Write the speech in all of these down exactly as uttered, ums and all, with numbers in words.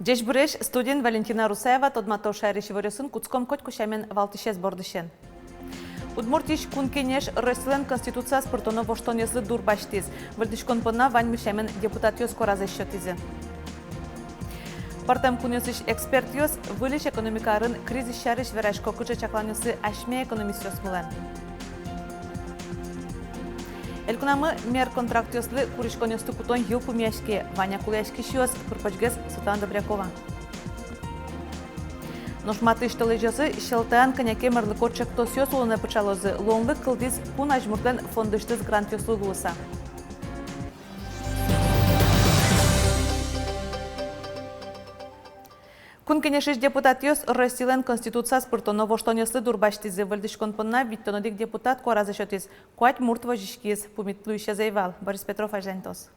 Ӟечбуресь! Студиын Валентина Русаева. Тодмато шаерысь иворъёсын. Кутском котьку сямен валтӥсез бордысен. Удмуртиысь Кун Кенеш Россилэн Конституцияз пыртоно воштонъёслы дур басьтӥз. Выльдӥськон понна ваньмыз сямен депутатъёс куаразэс сётӥзы. Пӧртэм кунъёсысь экспертъёс выльысь экономика арын кризис сярысь верасько. Кыӵе чакланъёссы асьме экономистъёсмылэн? Элькунамы мер контрактъёслы куриськонъёсты кутон йылпумъяське. Вань-а кулэяськисьёс? Пыр-почгес Светлана Добрякова. Нош матысь толэзьёсы Сьӧлтаын кӧня ке мерлыко ӵектосъёс улонэ пыӵалозы. Луонлык кылдӥз кун азьмуртлэн фондысьтыз грантъёслы луыса. Кун Кенешысь депутатъёс Россилэн Конституцияз пыртоно воштонъёслы дур басьтӥзы. Выльдӥськон понна витьтон одӥг депутат куаразэ сётӥз. Куать мурт возиськиз. Пумит луисез ӧй вал. Борис Петров азьланьтоз.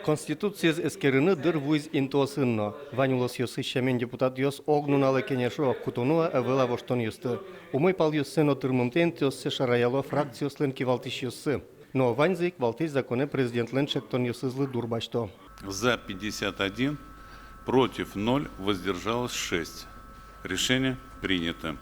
Конституциез эскерыны дыр вуиз интыосын но. Вань улосъёсысь сямен депутатъёс ог нуналэ кенешо, кутоно-а, ӧвӧл-а воштонъёсты. Умой палъёссэ но тырмымтэ интыоссэ шараяло фракциослэн кивалтӥсьёссы. Но ваньзы ик валтӥсь законэ президентлэн ӵектонъёсызлы дур басьто. За пятьдесят один, против ноль, воздержалось шесть. Решение принято.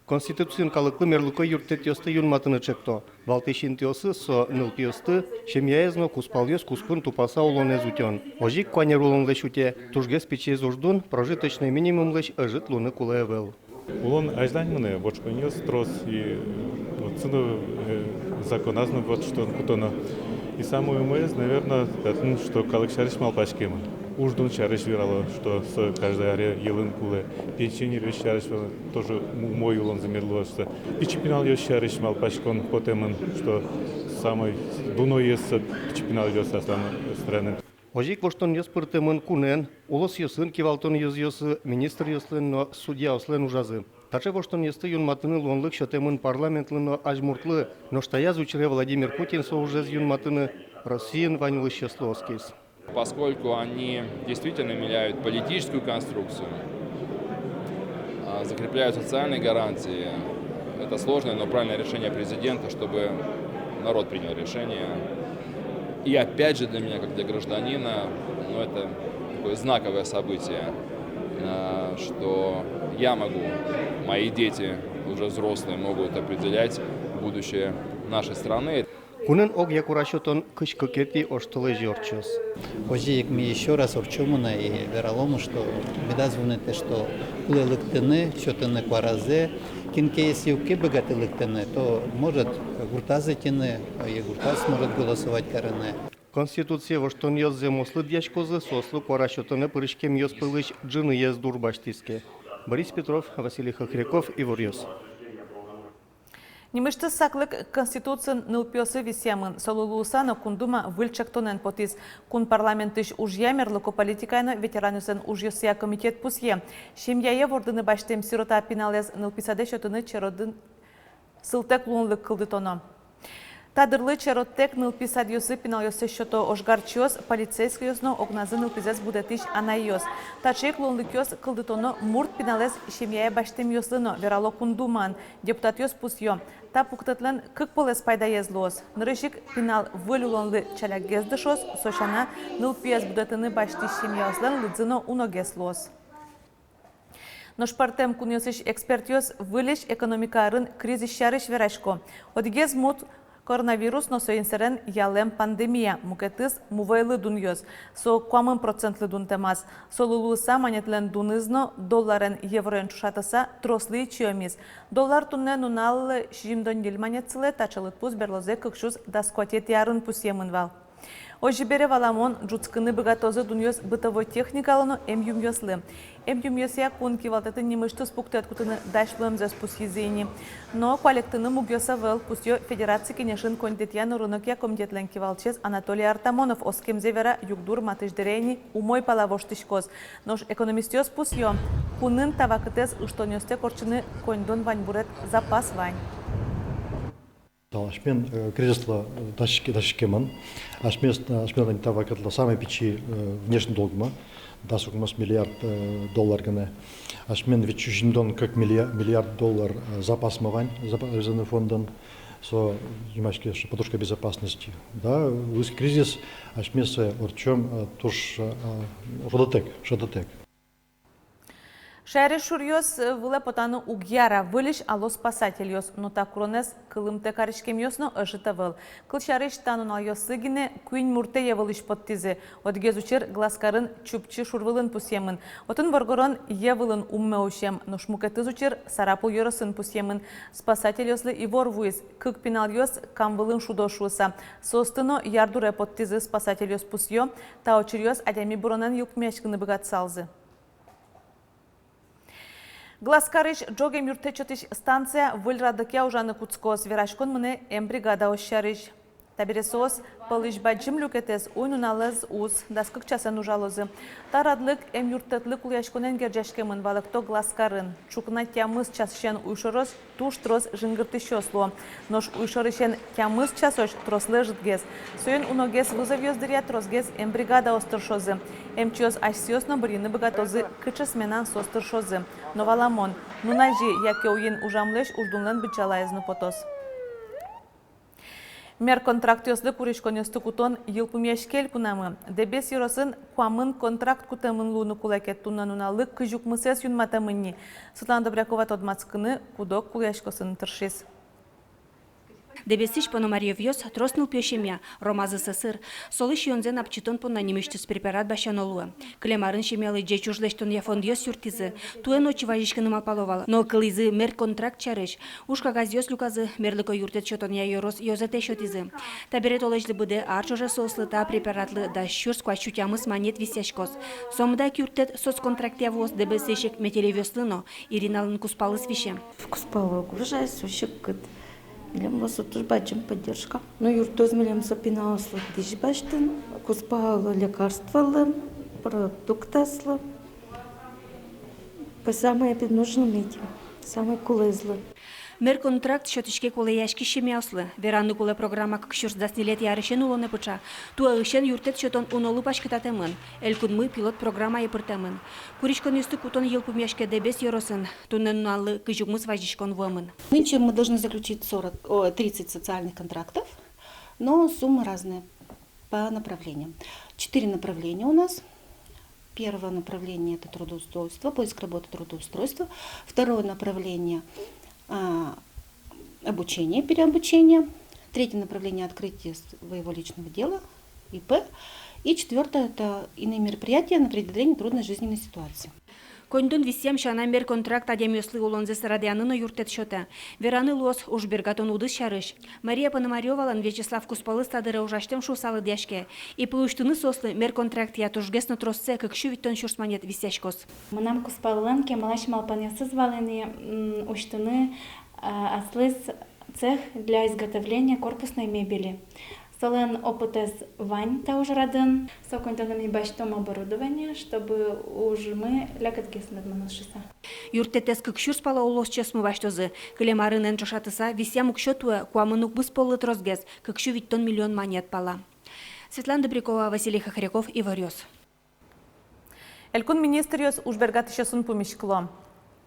Конституциын калыклы мерлыко юрттэтъёсты юнматыны ӵекто. Валтӥсь интыосыз со нылпиосты, семьяез но кузпалъёс куспын тупаса улонэз утён. Озьы ик куанер улонлэсь уте, тужгес пичиез уждун прожиточной минимумлэсь ӧжыт луыны кулэ ӧвӧл. Улон азьлань мынэ, вотчконъёс трос и, э, вот сыӵе, э, законаз но вотчытон кутоно. И самой умоез, наверно, татын, что калык сярысь малпаськемын. Уждун сярысь верало, что со каждый аре йылыны кулэ, пенсионеръёс сярысь верало, тоже ум-, умой улонзы мед луоз шуса. Пичи пиналъёс сярысь малпаськон потэмын, что самой дуноез со пичи пиналъёс аслам странаын. Озьы ик воштонъёс пыртэмын кунэн, улосъёсын кивалтон ёзъёсы, министръёслэн но судьяослэн ужазы. Таӵе воштонъёсты юнматыны луонлык сётэмын парламентлы но азьмуртлы, нош таяз учыре Владимир Путин со ужез юнматыны Россиын вань улӥсьёслы оскиз. Поскольку они действительно меняют политическую конструкцию, а, закрепляют социальные гарантии, это сложное, но правильное решение президента, чтобы народ принял решение. И опять же для меня, как для гражданина, ну, это такое знаковое событие, а, что я могу, мои дети, уже взрослые, могут определять будущее нашей страны. Кунэн огъя куара сётон кызь кыкетӥ оштолэзе ортчоз. Озьы ик ми ещё раз ортчомы на и вераломы, что медаз вунэтэ, что кулэ лыктыны, сётыны куаразэ, кин ке если уг ке быгаты лыктыны, то может гуртаз ӧтьыны, и гуртаз может голосовать карыны. Конституцие воштонъёс зэмослы лыдъяськозы, соослы куара сётыны пыриськемъёс пӧлысь ӝыныез дур басьтӥз ке. Борис Петров, Василий Хохряков, «Иворъёс». Нимысьтыз саклык Конституциын нылпиосы висъямын. Солы луыса но Кун Дума выль ӵектонэн потӥз. Кун парламентысь ужъя, мерлыко политикая но ветеранъёслэн ужъёсъя комитет пусъе: семьяе вордыны басьтэм сирота пиналэз нылпи садэ сётыны черодын сылтэк луонлык кылдытоно. Та дырлы черодтэк нылпи садъёсы пиналъёссэс сёто ожгарчиос, полицейскойёс но огназы нылпизэс будэтӥсь анайёс. Таӵе ик луонлыкъёс кылдытоно мурт пиналэз семьяе басьтэмъёслы но, верало Кун Думаын. Депутатъёс пусъё: та пуктэтлэн кык полэс пайдаез луоз. Нырысь ик, пинал выль улонлы ӵалякгес дышоз, со сяна, нылпиез будэтыны басьтӥсь семьяослэн лыдзы но уногес луоз. Нош пӧртэм кунъёсысь экспертъёс выльысь экономика арын кризис сярысь верасько. Одӥгез мут — коронавирус но соин сэрен ялэм пандемия, мукетыз — мувӧйлы дунъёс. Со куамын процентлы дунтэмаз. Солы луыса манетлэн дуныз но, долларен евроен ӵошатыса, трослы ичиомиз. Доллар туннэ нуналлы сизьымдон ньыль манет сылэ, таӵе лыдпус берлозэ кык сюрс дас куатетӥ арын пусъемын вал. Озьы бере, валамон, ӝутскыны быгатозы дунъёс бытовой техникалы но эмъюмъёслы. Эмъюмъёсъя кун кивалтэтын нимысьтыз пуктэт кутыны дась луэмзэс пусйизы ини. Но куалектыны мугъёс ӧвӧл, пусъё Федераци Кенешын коньдэтъя но рынокъя комитетлэн кивалтӥсез Анатолий Артамонов. Оскемзэ вера: югдур матысь дыре ини умой пала воштӥськоз. Нош экономистъёс пусъё: кунын та вакытэз ыштонъёстэк ортчыны коньдон ваньбурет, запас вань. Тау, асьмен, э, кризислы, э, дасяське-, дасяськемын. Асьмес-, асьмелэн та вакытлы самой пичи, э, внешний долгмы, дас укмыс миллиард, э, доллар гинэ. Асьмен вить сю сизьымдон кык миллиа-, миллиард доллар, э, запасмы вань, запа-, резервный фондын. Со нимаське подушка безопасности. Да, вылӥ кризис асьмеос ортчом, э, туж, э, шӧдтэк, шӧдтэк. Шаерысь шуръёс вылэ потаны уг яра, выльысь ало спасательёс, но та куронэз кылымтэ кариськемъёс но ӧжыт ӧвӧл. Кылсярысь, та нуналъёсы гинэ куинь муртэ йӧ вылысь поттӥзы. Одӥгез учыр Глазкарын Чупчи шур вылын пусъемын. Отын воргорон йӧ вылын умме усем, нош мукетыз учыр Сарапул ёросын пусъемын. Спасательёслы ивор вуиз: кык пиналъёс Кам вылын шудо шуыса. Соосты но ярдуре поттӥзы, спасательёс пусъё, та учыръёс адями быронэн йылпумъяськыны быгатысалзы. Глазкарысь ӝог эмъюрттэт сётӥсь станция выль радлыкъя ужаны кутскоз. Вераськон мынэ эмбригадаос сярысь. Табере соос пӧлысь бадӟым люкетэз уй-нуналэз уз, дас кык часэн ужалозы. Та радлык эмъюрттэтлы кулэяськонэн герӟаськемын, валэкто Глазкарын. Ӵукна тямыс часысен уйшорозь туж трос жингыртӥсьёс луо. Нош уйшорысен тямыс часозь трослы ӧжытгес. Соин уногес вызовъёс дыръя тросгес эмбригадаос тыршозы. Эмчиос асьсэос но бырйыны быгатозы, кыӵе сменаын соос тыршозы. Но валамон, нуназе яке уйин ужамлэсь уждунлэн быдӟалаез но потоз. Мер контрактъёслы куриськонъёсты кутон йылпумъяське элькунамы. Дэбес ёросын куамын контракт кутэмын луыны кулэ ке, туннэ нуналлы кызь укмысэз юнматэмын ни. Светлана Добрякова тодматскыны куд-ог кулэяськосын тыршиз. Дэбесысь Пономарёвъёс трос нылпиё семья, Ромазы сӧсыр. Солы сиёнзэ напчытон понна нимысьтыз препарат басьяно луэ. Кылем арын семьялы ӟеч уж лэсьтонъя фондъёс юрттӥзы. Туэ но отчы вазиськыны малпало вал, но кылӥзы мер контракт сярысь. Уж кагазъёс люказы, мерлыко юрттэт сётонъя ёрос ёзэтэ сётӥзы. Табере толэзьлы быдэ ар ӵоже соослы та препаратлы дас сюрс куать сю тямыс манет висъяськоз. Сомында ик юрттэт соцконтрактъя вуоз Дэбесысь ик Метелевъёслы но. Ириналэн кузпалыз висе. Кузпалы уг ужа, со секыт. Милемлы со туж бадӟым поддержка. Но юрттоз милем со пиналъёслы дӥсь басьтыны, кузпалы лекарстволы, продуктъёслы. По самой нужным этим, самой кулэезлы. Мер контракт сётӥське кулэяськись семьяослы. Вераны кулэ, программа кык сюрс дас ньылетӥ арысен улонэ пыӵа. Туэ ысен юрттэт сётон унолы паськытатэмын. Элькунмы пилот программае пыртэмын. Куриськонъёсты кутон йылпумъяське Дэбес ёросын. Туннэ нуналлы кызь укмыс вазиськон вуэмын. Нынче мы должны заключить сорок, о, тридцать социальных контрактов, но суммы разные по направлениям. Четыре направления у нас. Первое направление — это трудоустройство, поиск работы, трудоустройство. Второе направление, а, обучение, переобучение. Третье направление — открытие своего личного дела, И П. И четвёртое — это иные мероприятия на преодоление трудной жизненной ситуации. Коньдон висъям сяна мер контракт адямиослы улонзэс радъяны но юрттэт сётэ. Вераны луоз ужбергатон удыс сярысь. Мария Пономарёвалэн Вячеслав кузпалыз та дыре ужасьтэм шуыса лыдъяське. И П усьтыны соослы мер контрактъя тужгес но троссэ, кык сю витьтон сюрс манет висъяськоз. Мынам кузпалылэн кемалась малпанъёсыз вал ини, м, усьтыны, а, аслыз цех для изготовления корпусной мебели. Солэн опытэз вань та ужрадын. Со коньдонэн ми басьтом оборудование, чтобы ужмы лякытгес мед мыноз шуыса. Юрттэтэз кык сюрс пала улосчиосмы басьтозы. Кылем арынэн ӵошатыса, висъям уксё туэ куамын укмыс поллы тросгес, кык сю витьтон миллион манет пала. Светлана Добрякова, Василий Хохряков, Иворъёс. Элькун министръёс ужбергатӥсьёсын пумиськыло.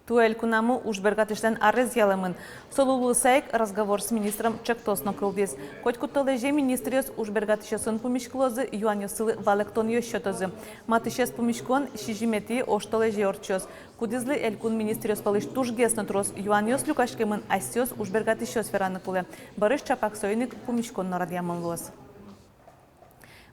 Туэ элькунамы ужбергатӥсьлэн арез ялэмын. Со луыса ик «Разговор с министром» ӵектос но кылдӥз. Котькуд толэзе министръёс ужбергатӥсьёсын пумиськылозы, юанъёссылы валэктонъёс сётозы. Матысез пумиськон сизьыметӥ оштолэзе ортчоз. Кудӥзлы элькун министръёс пӧлысь тужгес но трос юанъёс люкаськемын, асьсэос ужбергатӥсьёс вераны кулэ. Бӧрысь ӵапак соин ик пумиськон но радъямын луоз.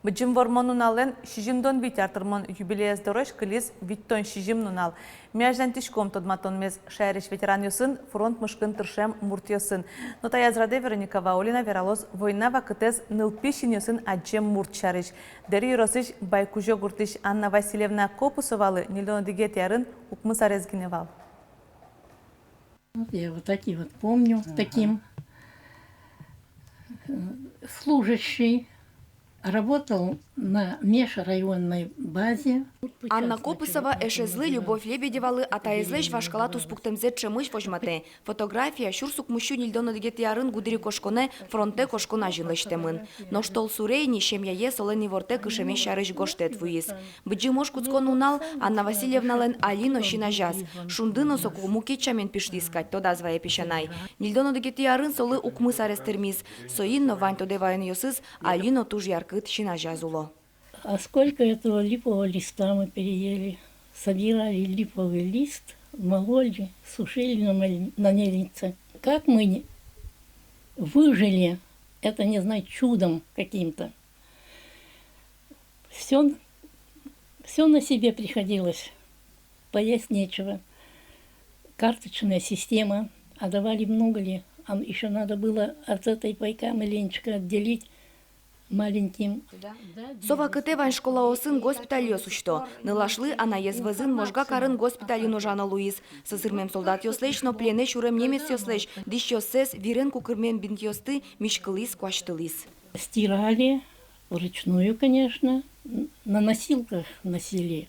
Быдӟым Вормон нуналлэн сизьымдон вить ар тырмон юбилеез дорозь кылиз витьтон сизьым нунал. Ми азьланьтӥськом тодматонмес шаерысь ветеранъёсын, фронт мышкын тыршем муртъёсын. Но таяз радэ Вероника Ваулина вералоз война вакытэз нылпи синъёсын адӟем мурт сярысь. Дэри ёросысь Байкузё гуртысь Анна Васильевна Копусовалы ньыльдон одӥгетӥ арын укмыс арез гинэ вал. Вот я вот такие вот помню, ага, таким. Э, служащий, работал На межрайонной базе. Анна Копысова эшезлы Любовь Лебедевалы атаезлэсь вашкала туспуктэмзэ ӵемысь возьматэ. Фотография сюрс укмыссю ньыльдон одӥгетӥ арын гудырикошконэ фронтэ кошкон азьын лэсьтэмын. Нош толсуре ини семьяе солэн ивортэ кышемез сярысь гожтэт вуиз. Быдӟым ож кутскон нунал Анна Васильевналэн али но син азяз. Шунды но соку мукет сямен пиштӥз кадь, тодаз вае песянай. Ньыльдон одӥгетӥ арын солы укмыс арес тырмиз. Соин но вань тодэ ваёнъёсыз али но туж яркыт син азяз уло. А сколько этого липового листа мы переели. Собирали липовый лист, мололи, сушили на мель-, на мельнице. Как мы не выжили, это, не знаю, чудом каким-то. Все, все на себе приходилось. Поесть нечего. Карточная система. А давали много ли? А ещё надо было от этой пайка маленечко отделить маленьким. Со вакытэ вань школаосын госпитальёс усьто. Нылашлы анаез вӧзын Можга карын госпитальын ужано луиз. Сӧсырмем солдатъёслэсь но пленэ сюрем немецъёслэсь дӥсьёссэс вирен кукырмем бинтъёсты миськылӥз, куасьтылӥз. Стирали вручную, конечно, н-, на носилках носили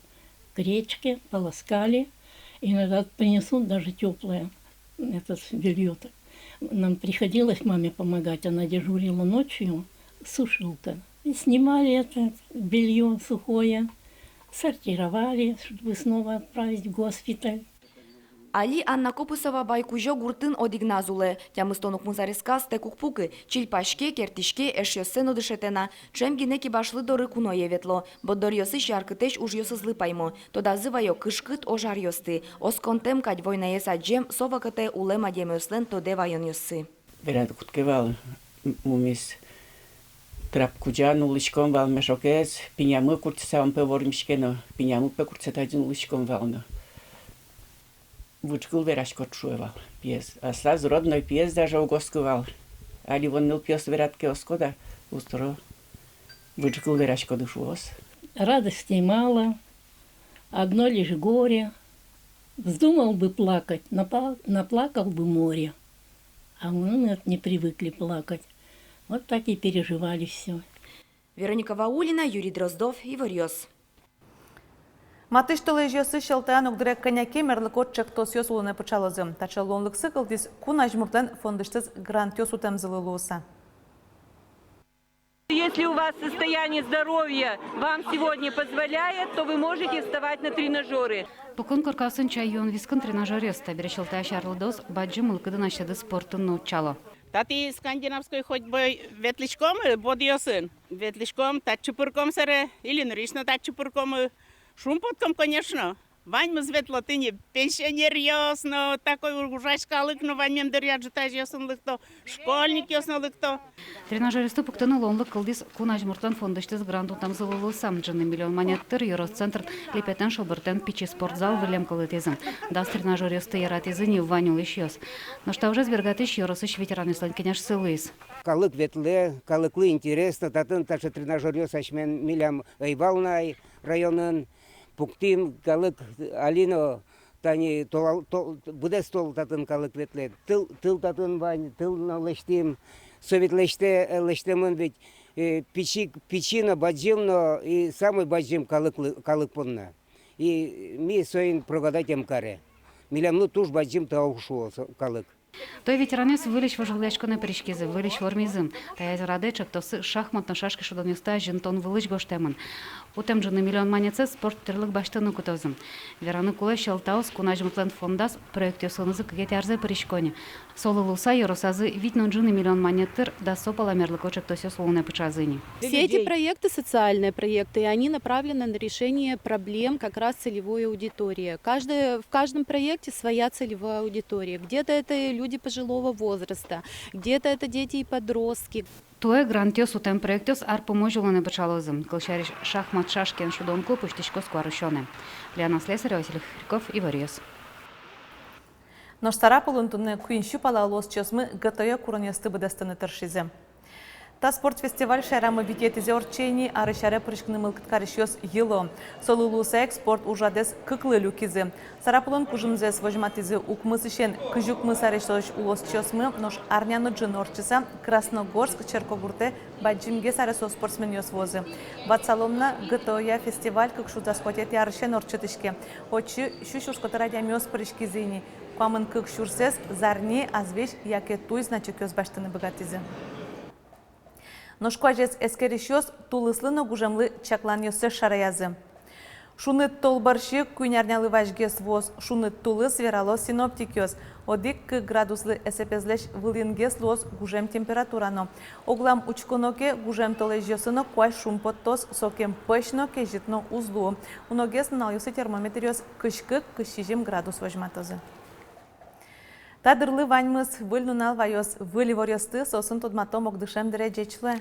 к речке, полоскали. Иногда принесут даже тёплое, это, бельё-то. Нам приходилось маме помогать, она дежурила ночью, сушилка. И снимали это бельё сухое, сортировали, чтобы снова отправить в госпиталь. Али Анна Копысова Байкузё гуртын одӥгназ улэ. Тямыстон укмыс аресказ тэк уг пукы, чильпаське, керттӥське, эшъёссэ но дышетэ на. Ӵем гинэ кибашлы доры куное ветло. Борддоръёсысь яркытэсь ужъёсызлы паймо. Тодазы ваё кышкыт ож аръёсты. Осконтэм кадь войнаез адӟем, со вакытэ улэм адямиослэн тодэ ваёнъёссы. Вераны кутске вал, м-, мумиз трап кузя нуллӥськом вал мешокез, пинямы куртчыса ум пе вормиське но, пинямы пе куртчыса тазьы нуллӥськом вал но. Выжыкыл вераськод, шуэ вал пиез. Аслаз родной пиез даже уг оскы вал. Али вон нылпиос верад ке, оскод-а, устро выжыкыл вераськоды, шуоз. Радостей мало, одно лишь горе. Вздумал бы плакать, напа-, наплакал бы море. А мы, говорит, не привыкли плакать. Вот так и переживали всё. Вероника Ваулина, Юрий Дроздов, Иворъёс. Матысь толэзьёсыз Сьӧлтаын огдыре кӧня ке мерлыко ӵектосъёс улонэ пыӵалозы. Таӵе луонлыксы кылдӥз кун азьмуртлэн фондысьтыз грантъёс утэмзылы луыса. Если у вас состояние здоровья вам сегодня позволяет, то вы можете вставать на тренажёры. Пукон коркаосын чай юон вискын тренажёръёс. Табере Сьӧлтаысь арлыдоос бадӟым мылкыдын асьсэды спортын но утчало. Татӥ скандинавской ходьбой ветлӥськом, э, бодыосын. Ветлӥськом, татчы пырком сэре, или нырысь но татчы пырком, э, шумпотком, конечно. Ваньмыз ветло тӥни, пенсионеръёс но, такой ужась калык но, ваньмем дыръя ӝытазьёсын лыкто, школьникъёс но лыкто. Тренажёръёсты пуктыны луонлык кылдӥз кун азьмуртлэн фондысьтыз грант утэмзылы луыса. Ӝыны миллион манет тыр ёрос центрын липетэн-шобыртэн пичи спортзал выллем кылдытӥзы. Дас тренажёръёсты яратӥзы ни вань улӥсьёс. Нош та ужез бергатӥсь ёросысь ветеранъёслэн кенешсы луиз. Калык ветлэ, калыклы интересно, татын таӵе тренажёръёс асьмелэн, милям ӧй вал на ай районын. Пуктӥм калык, али но тани толал-, то-, быдэс тол татын калык ветлэ. Тыл, тыл татын вань, тыл но лэсьтӥм. Со ведь лэсьтэ, э, лэсьтэмын ведь, э, пичи, пичи но, бадӟым но, и самой бадӟым калыклы-, калык понна. И ми соин прогадать ӧм каре. Милемлы туж бадӟым тау шуо со калык. Туэ ветеранъёс выльысь вожвылъяськонэ пыриськизы, выльысь вормизы. Таяз радэ ӵектоссы шахмат но шашки шудонъёсты азинтон вылысь гожтэмын. Утэм ӝыны миллион манетсэ спорт тӥрлык басьтыны кутозы. Вераны кулэ, Сьӧлтаос кун азьмуртлэн фондаз проектъёсынызы кыкетӥ арзэ пырисько ни. Солы луыса ёросазы вить но ӝыны миллион манет тыр дасо пала мерлыко ӵектосъёс улонэ пыӵазы ни. Все эти проекты социальные проекты, и они направлены на решение проблем как раз целевой аудитории. Каждое, в каждом проекте своя целевая аудитория. Где-то это люди пожилого возраста, где-то это дети и подростки. Туэ грантъёс утэм проектъёс ар пумозь улонэ пыӵалозы. Кылсярысь, шахмат шашкиен шудон клуб усьтӥськоз куарусёнэ. Лиана Слесарева, Василий Хряков, Иворъёс. Нош Сарапулын туннэ куинь сю пала улосчиосмы ГТО куронъёсты быдэстыны тыршизы. Та спорт фестиваль шаерамы витетӥзэ ортче ини. Арысь аре пыриськыны мылкыд карисьёс йыло. Солы луыса ик спорт ужрадэз кыклы люкизы. Сарапулын кужымзэс возьматӥзы укмысысен кызь укмыс аресозь улосчиосмы, нош арня но ӝыны ортчыса Красногорск черкогуртэ бадӟымгес аресо спортсменъёс вуозы. Ватсалом на, ГТО-я фестиваль кык сюрс дас куатетӥ арысен ортчытӥське. Отчы сю сюрс котыр адямиос пыриськизы ини. Куамын кык сюрсэз зарни, азвесь яке туй значокъёс басьтыны быгатӥзы. Нош куазез эскерисьёс тулыслы но гужемлы чакланъёссэс шараязы. Шуныт тол бӧрсьы куинь арнялы вазьгес вуоз шуныт тулыс, верало синоптикъёс. Одӥг-кык градуслы эсэпезлэсь вылынгес луоз гужем температура но. Огъя учконо ке, гужем толэзьёсы но куазь шумпоттоз, сокем пӧсь но, кезьыт но уз луы. Уногес нуналъёсы термометръёс кызь кык-кызь сизьым градус возьматозы. Та дырлы ваньмыз. Выль нунал ваёз выль иворъёсты, соосын тодматом огдышем дыре. Ӟеч луэ!